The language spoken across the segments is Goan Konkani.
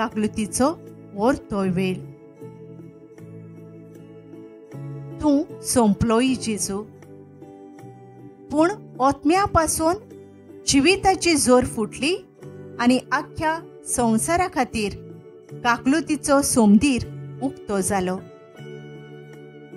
काकलुतीचो वर्तो वेळ. तूं सोंपलोय जेजू, पूण ओतम्या पासून जिविताची जोर फुटली आनी आख्ख्या संवसारा खातीर काकलुतीचो सोमदीर उक्तो जालो.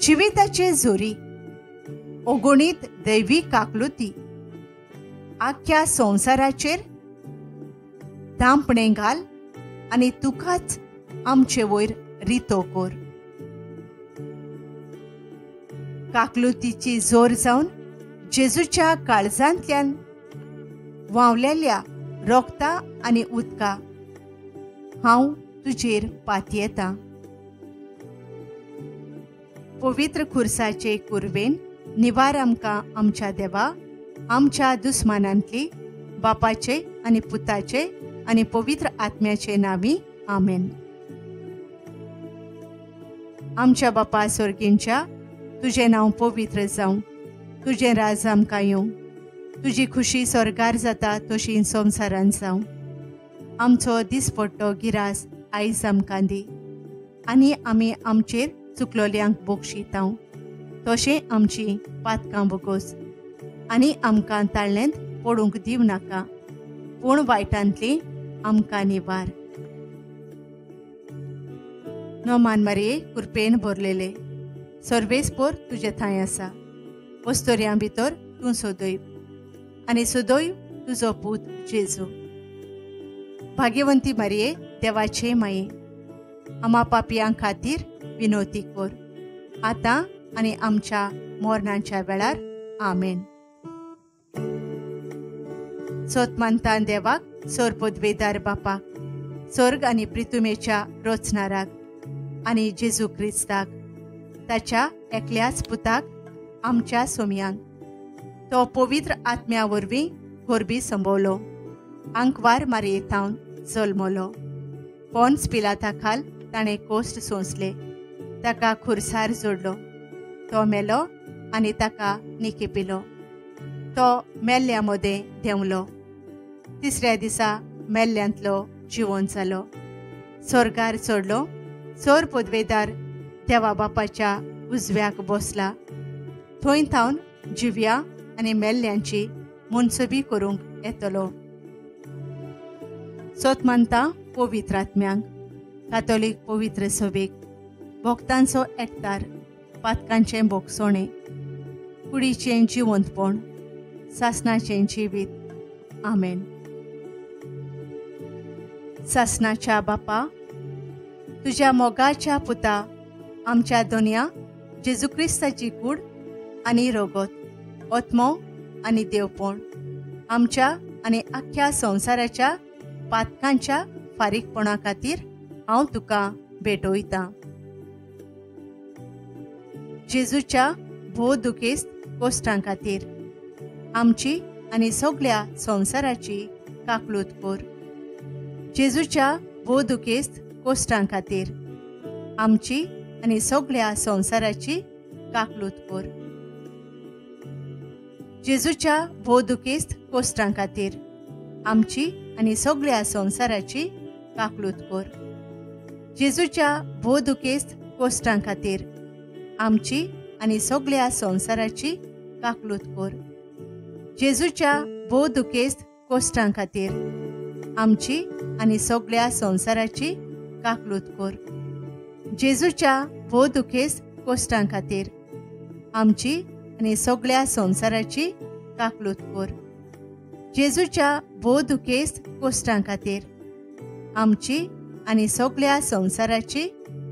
जिविताचे जोरी अगणीत दैवी काकलुती आख्ख्या संवसाराचेर धांपणें घाल आनी तुकाच आमचे वयर रितो कर. काकलुतीची जोर जावन जेजूच्या काळजांतल्यान व्हांवलेल्या रोगता आनी उदका हांव तुजेर पातयेतां. पवित्र खुर्साचे कुर्वेन निवार आमकां आमच्या देवा, आमच्या दुस्मानांतली, बापाचे आनी पुताचे आनी पवित्र आत्म्याचे नांवी, आमेन. आमच्या बापा स्वर्गींच्या, तुजें नांव पवित्र जावं, तुजें राज आमकां येवं, तुजी खुशी स्वर्गार जाता तशी संवसारान जावं. आमचो दिसपट्टो गिरास आयज आमकां दी आनी आमी आमचेर चुकलोल्यांक बोगशितांव तशें आमची पातकां बोगोस आनी आमकां ताळ्ळेंत पडूंक दिवं नाका, पूण वायटांतली आमकां निवार. नोमान मारये कुरपेन भरलेले सर्वेस्पोर तुजे थंय आसा, वस्तोर्यां भितर तूं सदैव आनी सदैव तुजो पूत जेजू. भाग्यवंती मारये देवाचे माये, आमा पापयां खातीर विनोती कर आतां आनी आमच्या मरणाच्या वेळार, आमेन. सोतमानतान देवाक, सोरपदवेदार बापाक, स्वर्ग आनी प्रितुमेच्या रोचनाराक आनी जेजू क्रिस्ताक ताच्या एकल्याच पुताक आमच्या सोम्यांक, तो पवित्र आत्म्या वरवीं गोरबी संभवलो, आंकवार मारयेथावन जल्मलो, पोन्स पिलाता खाल ताणें कोश्ट सोंसले, ताका खुर्सार जोडलो, तो मेलो आनी ताका निकेपिलो, तो मेल्ल्या मदें देंवलो, तिसऱ्या दिसा मेल्ल्यांतलो जिवन जालो, स्वर्गार चडलो, सोर पदवेदार देवा बापाच्या उजव्याक बसला, थंय थावन जिव्या आनी मेल्ल्यांची मुनसबी करूंक येतलो. सोत मानता पवित्र आत्म्यांक, कातोलीक पवित्र सभेक, भक्तांचो एकतार, पातकांचें बोगसोणें, कुडीचें जिवंतपण, सासनाचें जिवीत, आमेन. सासनाच्या बापा, तुज्या मोगाच्या पुता आमच्या दोनया जेजू क्रिस्ताची कूड आनी रोगत, ओत्मो आनी देवपण आमच्या आनी आख्ख्या संवसाराच्या पातकांच्या फारीकपणा खातीर हांव तुका भेटयतां. जेजूच्या भोव दुखेस्त कोश्टां खातीर आमची आनी सगळ्या संवसाराची काकलूत कर. जेजूच्या भोव दुखेस्त कोश्टां खातीर आमची आनी सगळ्या संवसाराची काकलूत कर. जेजूच्या भोव दुखेस्त कोश्टां खातीर आमची आनी सगळ्या संवसाराची काकलूत कर. जेजूच्या भोव दुखेस्त कोश्टां खातीर आमची आनी सगळ्या संवसाराची काकलूत कर. जेजूच्या भोव दुखेस्त कोश्टां खातीर आमची आनी सगळ्या संवसाराची काकलूत कर. जेजूच्या भोव दुखेस्त कोश्टां खातीर आमची आनी सगळ्या संवसाराची काकलूत कर. जेजूच्या भोव दुखेस्त कोश्टां खातीर आमची आनी सगळ्या संवसाराची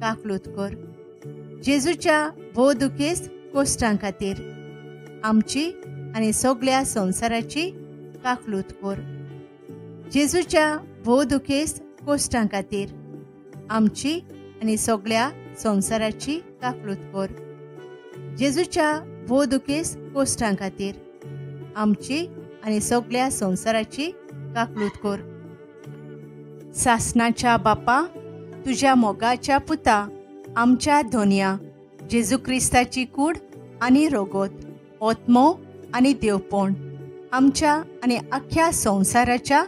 काकलूत कर. जेजूच्या भोव दुखेस्त कोश्टां खातीर आमची आनी सगळ्या संवसाराची काकलूत कर. जेजूच्या भोव दुखेस्त कोश्टां खातीर आमची आनी सगळ्या संवसाराची काकलूत कर. जेजूच्या भोव दुखेस्त कोश्टां खातीर आमची आनी सगळ्या संवसाराची काकलूत कर. सासनाच्या बापा, तुज्या मोगाच्या पुता आमच्या धोनया जेजू क्रिस्ताची कूड आनी रोगोत, ओत्मो आनी देवपण आमच्या आनी आख्ख्या संवसाराच्या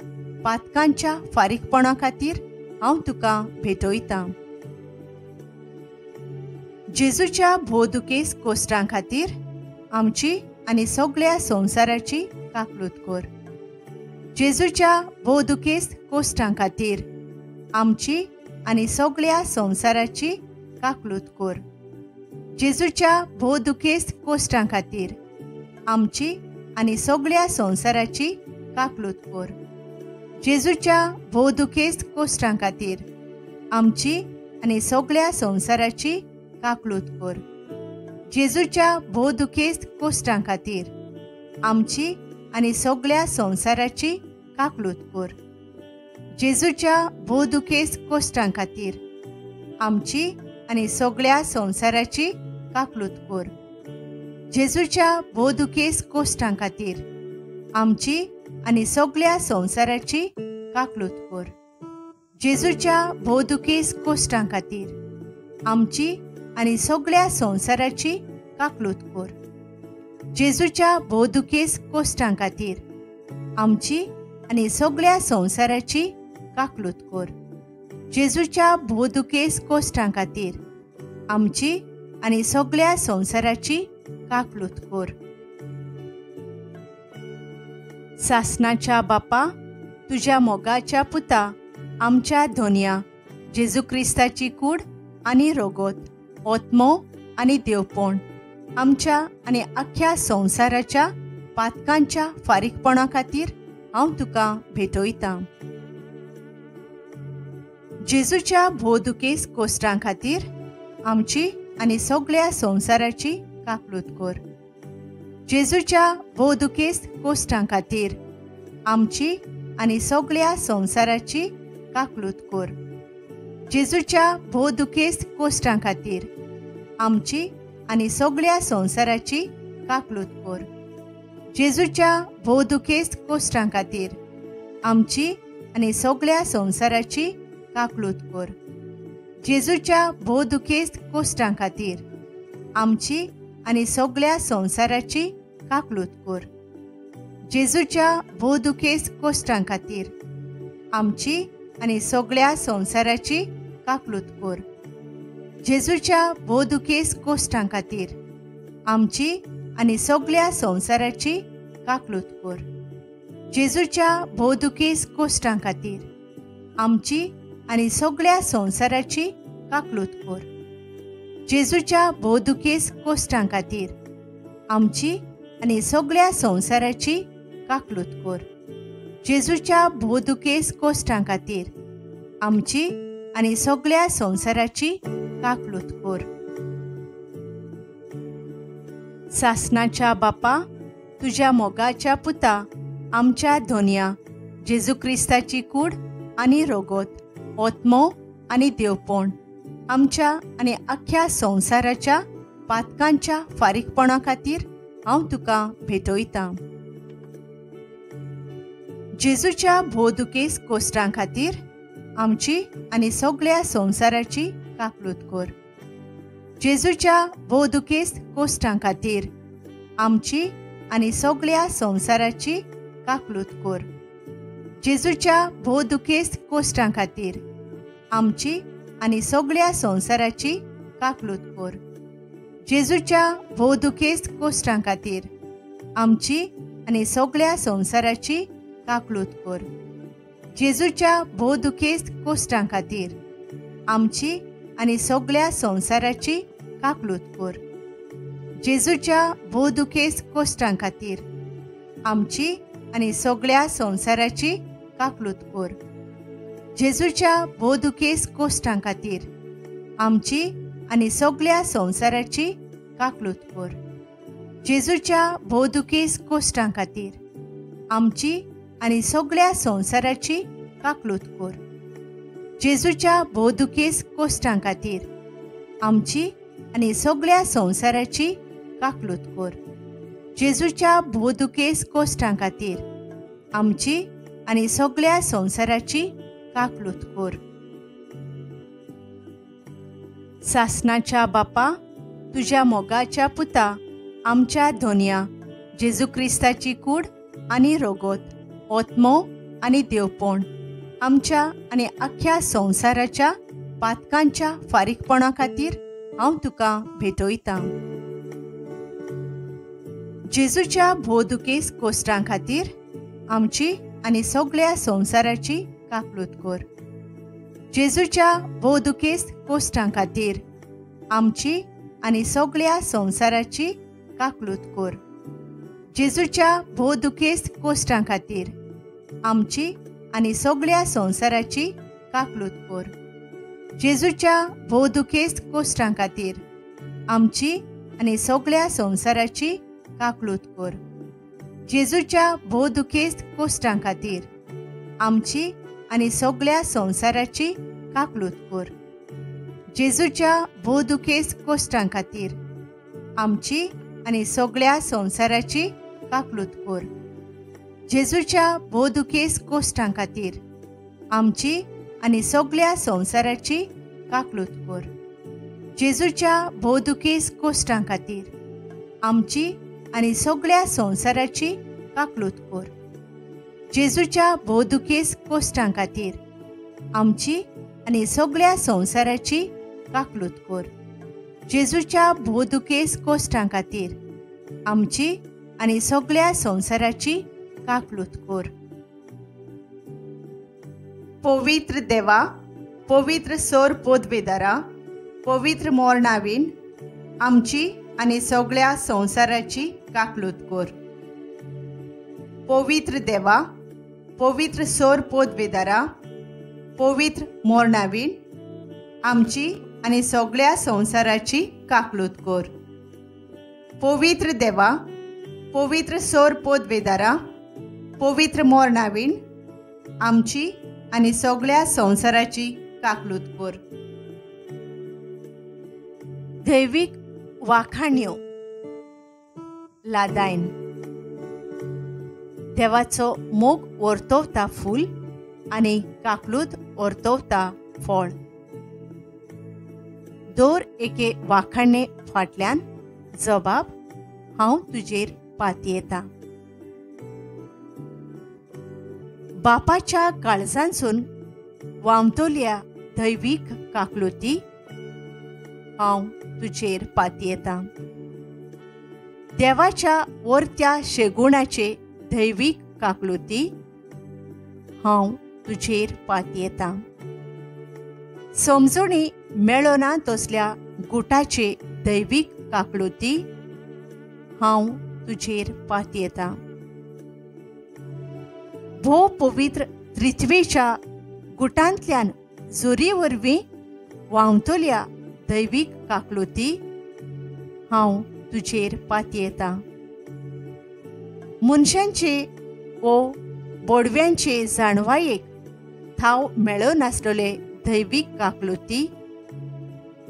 पातकांच्या फारीकपणा खातीर हांव तुका भेटयतां. जेजूच्या भोवदुखेस्त कोश्टां खातीर आमची आनी सगळ्या संवसाराची काकलूत कर. जेजूच्या भोवदुखेस्त कोश्टां खातीर आमची आनी सगळ्या संवसाराची काकलूत कर. जेजूच्या भोवदुखेस्त कोश्टां खातीर आमची आनी सगळ्या संवसाराची काकलूत कर. जेजूच्या भोवदुखेस्त कोश्टां खातीर आमची आनी सगळ्या संवसाराची काकलूत कर. जेजूच्या भोवदुखेस्त कोश्टां खातीर आमची आनी सगळ्या संवसाराची काकलूत कर. जेजूच्या भोवदुखेस्त कोश्टां खातीर आमची आनी सगळ्या संवसाराची काकलूत कर. जेजूच्या भोवदुखेस्त कोश्टां खातीर आमची आनी सगळ्या संवसाराची काकलूत कर. जेजूच्या भोवदुखेस्त कोश्टां खातीर आमची आनी सगळ्या संवसाराची काकलूत कर. जेजूच्या भोवदुखेस्त कोश्टां खातीर आमची आनी सगळ्या संवसाराची काकलूत कर. जेजूच्या भोवदुखेस्त कोश्टां खातीर आमची आनी सगळ्या संवसाराची काकलूत कर. सासनाच्या बापा, तुज्या मोगाच्या पुता आमच्या धोनया जेजू क्रिस्ताची कूड आनी रोगोत, ओत्मो आनी देवपण आमच्या आनी आख्ख्या संवसाराच्या पातकांच्या फारीकपणा खातीर हांव तुका भेटयतां. जेजूच्या भोवदुखेस्त कोश्टां खातीर आमची आनी सगळ्या संवसाराची काकलूत कर. जेजूच्या भोवदुखेस्त कोश्टां खातीर आमची आनी सगळ्या संवसाराची काकलूत कर. जेजूच्या भोवदुखेस्त कोश्टां खातीर आमची आनी सगळ्या संवसाराची काकलूत कर. जेजूच्या भोवदुखेस्त कोश्टां खातीर आमची आनी सगळ्या संवसाराची काकलूत कर. जेजूच्या भोवदुखेस्त कोश्टां खातीर आमची आनी सगळ्या संवसाराची काकलूत कर. जेजूच्या भोवदुखेस्त कोश्टां खातीर आमची आनी सगळ्या संवसाराची काकलूत कर. जेजूच्या भोवदुखेस्त कोश्टां खातीर आमची आनी सगळ्या संवसाराची काकलूत कर. जेजूच्या भोवदुखेस्त कोश्टां खातीर आमची आनी सगळ्या संवसाराची काकलूत कर. जेजूच्या भोवदुखेस्त कोश्टां खातीर आमची आनी सगळ्या संवसाराची काकलूत कर. जेजूच्या भोवदुखेस्त कोश्टां खातीर आमची आनी सगळ्या संवसाराची काकलूत कर. सासनाच्या बापा, तुज्या मोगाच्या पुता आमच्या धोनया जेजू क्रिस्ताची कूड आनी रोगोत, ओत्मो आनी देवपण आमच्या आनी आख्ख्या संवसाराच्या पातकांच्या फारीकपणा खातीर हांव तुका भेटयतां. जेजूच्या भोवदुखेस्त कोश्टां खातीर आमची आनी सगळ्या संवसाराची काकलूत कर. जेजूच्या भोवदुखेस्त कोश्टां खातीर आमची आनी सगळ्या संवसाराची काकलूत कर. जेजूच्या भोवदुखेस्त कोश्टां खातीर आमची आनी सगळ्या संवसाराची काकलूत कर. जेजूच्या भोवदुखेस्त कोश्टां खातीर आमची आनी सगळ्या संवसाराची काकलूत कर. जेजूच्या भोवदुखेस्त कोश्टां खातीर आमची आनी सगळ्या संवसाराची काकलूत कर. जेजूच्या भोवदुखेस्त कोश्टां खातीर आमची आनी सगळ्या संवसाराची काकलूत कर. जेजूच्या भोवदुखेस्त कोश्टां खातीर आमची आनी सगळ्या संवसाराची काकलूत कर. जेजूच्या भोवदुखेस्त कोश्टां खातीर आमची आनी सगळ्या संवसाराची काकलूत कर. जेजूच्या भोवदुखेस्त कोश्टां खातीर आमची आनी सगळ्या संवसाराची काकलूत कर. जेजूच्या भोवदुखेस्त कोश्टां खातीर आमची आनी सगळ्या संवसाराची काकलूत कर. सासनाच्या बापा, तुज्या मोगाच्या पुता आमच्या धोनया जेजू क्रिस्ताची कूड आनी रोगोत, ओत्मो आनी देवपण आमच्या आनी आख्ख्या संवसाराच्या पातकांच्या फारीकपणा खातीर हांव तुका भेटयतां. जेजूच्या भोवदुखेस्त कोश्टां खातीर आमची आनी सगळ्या संवसाराची काकलूत कर. जेजूच्या भोवदुखेस्त कोश्टां खातीर आमची आनी सगळ्या संवसाराची काकलूत कर. जेजूच्या भोवदुखेस्त कोश्टां खातीर आमची आनी सगळ्या संवसाराची काकलूत कर. जेजूच्या भोवदुखेस्त कोश्टां खातीर आमची आनी सगळ्या संवसाराची काकलूत कर. जेजूच्या भोवदुखेस्त कोश्टां खातीर आमची आनी सगळ्या संवसाराची काकलूत कर. जेजूच्या भोवदुखेस्त कोश्टां खातीर आमची आनी सगळ्या संवसाराची काकलूत कर. जेजूच्या भोवदुखेस्त कोश्टां खातीर आमची आनी सगळ्या संवसाराची काकलूत कर. जेजूच्या भोवदुखेस्त कोश्टां खातीर आमची आनी सगळ्या संवसाराची काकलूत कर. जेजूच्या भोवदुखेस्त कोश्टां खातीर आमची आनी सगळ्या संवसाराची काकलूत कर. जेजूच्या भोवदुखेस्त कोश्टां खातीर आमची आनी सगळ्या संवसाराची काकलूत कर. पवित्र देवा, पवित्र सोर पोदवेदारा, पवित्र मोरणावीन आमची आनी सगळ्या संवसाराची काकलूत कर. पवित्र देवा, पवित्र सोर पोदवेदारा, पवित्र मोरणावीन आमची आनी सगळ्या संवसाराची काकलूत कर. पवित्र देवा, पवित्र सोर पोदवेदारा, पवित्र मोरणावीन आमची आनी सगळ्या संवसाराची काकलूत कर. दैवीक वाखाण्यो. लादायन. देवाचो मोग वर्तवता फूल आनी काकलूत वर्तवता फळ. दर एके वाखाणे फाटल्यान जबाब हांव तुजेर पातयेता. बापाच्या काळजांसून वामतोल्या दैवीक काकलुती हांव तुजेर पातयेता. देवाच्या वरत्या शेगुणाचे दैवीक काकलुती हांव तुजेर पातयेता. समजणी मेळना तसल्या गुटाचे दैवीक काकलुती हांव तुजेर पातयेता. भोव पवित्र त्रित्वेच्या गुटांतल्यान जोरी वरवीं व्हांवतल्या दैवीक काकलुती हांव तुजेर पातयेता. मनशांचे वो बोडव्यांचे जाणवायेक थाव मेळनासलेले दैवीक काकलुती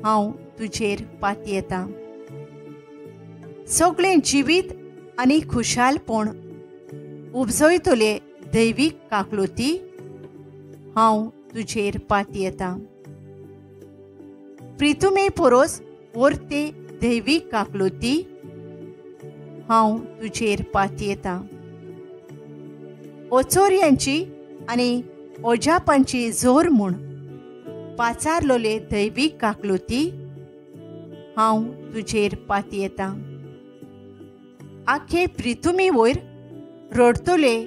हांव तुजेर पातयेता. सगळें जिवीत आनी खुशालपण उपजयतले दैवीक काकलुती हांव तुजेर पातयेता. प्रितुमे पोरोस वरते दैवीक काकलुती हांव तुजेर पातयेता. ओचोरयांची आनी ओजापांची जोर म्हूण पाचारलोले दैवीक काकलुती हांव तुजेर पातयेता. आखे प्रितुमी वयर रडतले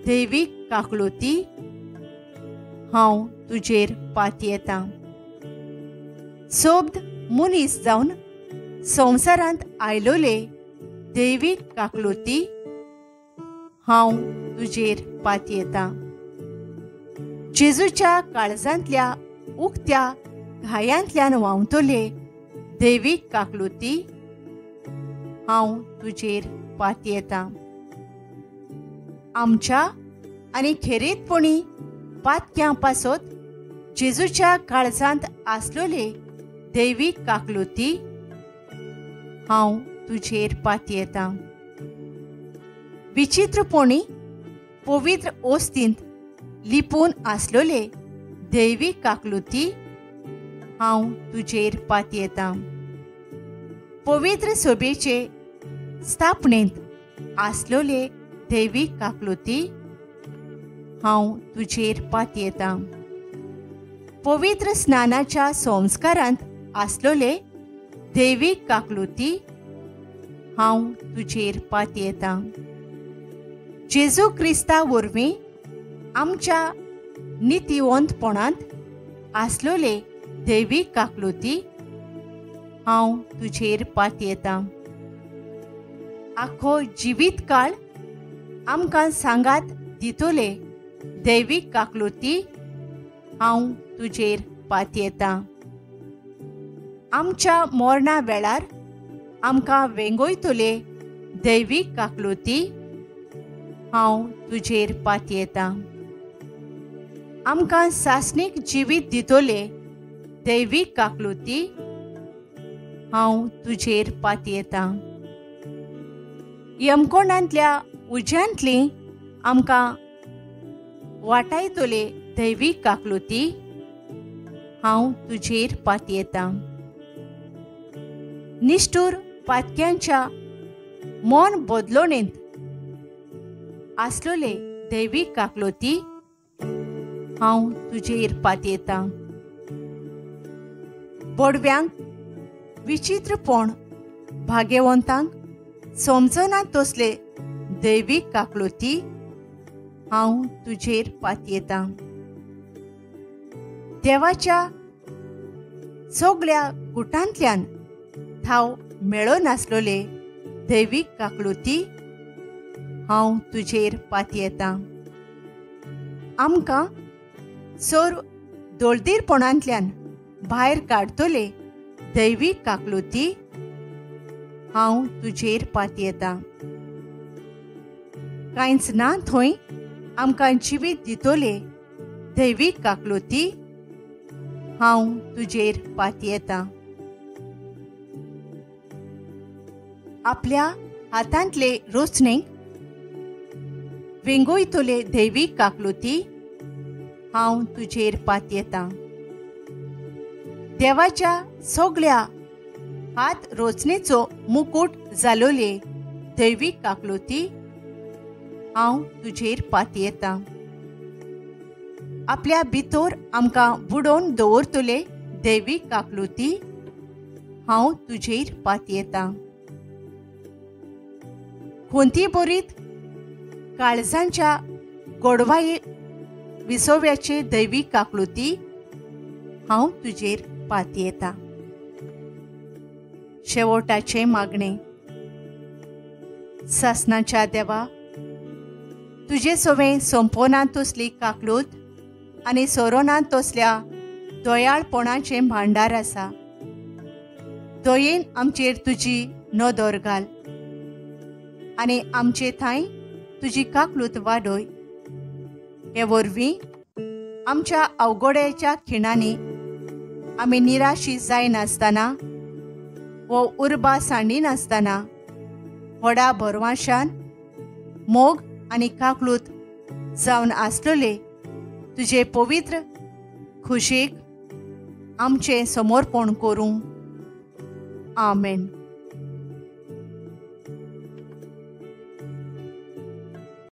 दैवीक काकलुती हांव तुजेर पातयेता. सोब्द मनीस जावन संवसारांत आयलोले दैवीक काकलुती हांव तुजेर पातयेता. जेजूच्या काळजांतल्या उक्त्या घायांतल्यान व्हांवतले दैवीक काकलुती हांव तुजेर पातयेता. आमच्या आनी खेरीतपणी पातक्यां पासत जेजूच्या काळजांत आसलोले दैवीक काकलुती हांव तुजेर पातयेता. विचित्रपणी पवित्र ओस्तींत लिपून आसलोले दैवीक काकलुती हांव तुजेर पातयेता. पवित्र सोबेचे स्थापनेंत आसलोले दैवीक काकलुती हांव तुजेर पातयेतां. पवित्र स्नानाच्या संस्कारांत आसलोले दैवीक काकलुती हांव तुजेर पातयेतां. जेजू क्रिस्ता वरवीं आमच्या नितीवंतपणांत आसलोले दैवीक काकलुती हांव तुजेर पातयेतां. आखो जिवीत काळ आमकां सांगात दितोले दैवीक काकलुती हांव तुजेर पातयेतां. आमच्या मरणा वेळार आमकां वेंगयतले दैवीक काकलुती हांव तुजेर पातयेतां. आमकां सासणीक जिवीत दितले दैवीक काकलुती हांव तुजेर पातयेतां. यमकोणांतल्या उज्यांतली आमकां वाटायतले दैवीक काकलुती हांव तुजेर पातयेतां. निश्ठूर पातक्यांच्या मन बदलोणेंत आसलोले दैवीक काकलुती हांव तुजेर पातयेतां. बोडव्यांक विचित्रपण भाग्यवंतांक समजना तसले दैवीक काकलुती हांव तुजेर पातयेतां. देवाच्या सगळ्या गुटांतल्यान थाव मेळनासलोले दैवीक काकलुती हांव तुजेर पातयेतां. आमकां सर्व दळदीरपणांतल्यान भायर काडटले दैवीक काकलुती हांव तुजेर पातयेतां. कांयच ना थंय आमकां जिवीत दितले दैवीक काकलुती हांव तुजेर पातयेतां. आपल्या हातांतले रोचणेक वेंगयतले दैवीक काकलुती हांव तुजेर पातयेतां. देवाच्या सगळ्या हात रोचणेचो मुकूट जालोले दैवीक काकलुती हांव तुजेर पातयेतां. आपल्या भितर आमकां बुडोवन दवरतले दैवीक काकलुती हांव तुजेर पातयेतां. खंती बरीत काळजांच्या गोडवाये विसोव्याचे दैवीक काकलुती हांव तुजेर पातयेतां. शेवटाचें मागणें. सासणाच्या देवा, तुजे सवें सोंपोना तसली काकलूत आनी सोरोना तसल्या दयाळपणाचें भांडार आसा. दयेन आमचेर तुजी नदर घाल आनी आमचे थांय तुजी काकलूत वाडय. हे वरवीं आमच्या अवघड्याच्या खिणांनी आमी निराशी जायनासतना वो उर्बा सांडिनासतना व्हडा भरवाशान मोग आनी काकलूत जावन आसलेले तुजे पवित्र खुशेक आमचें समर्पण करूं. आमेन.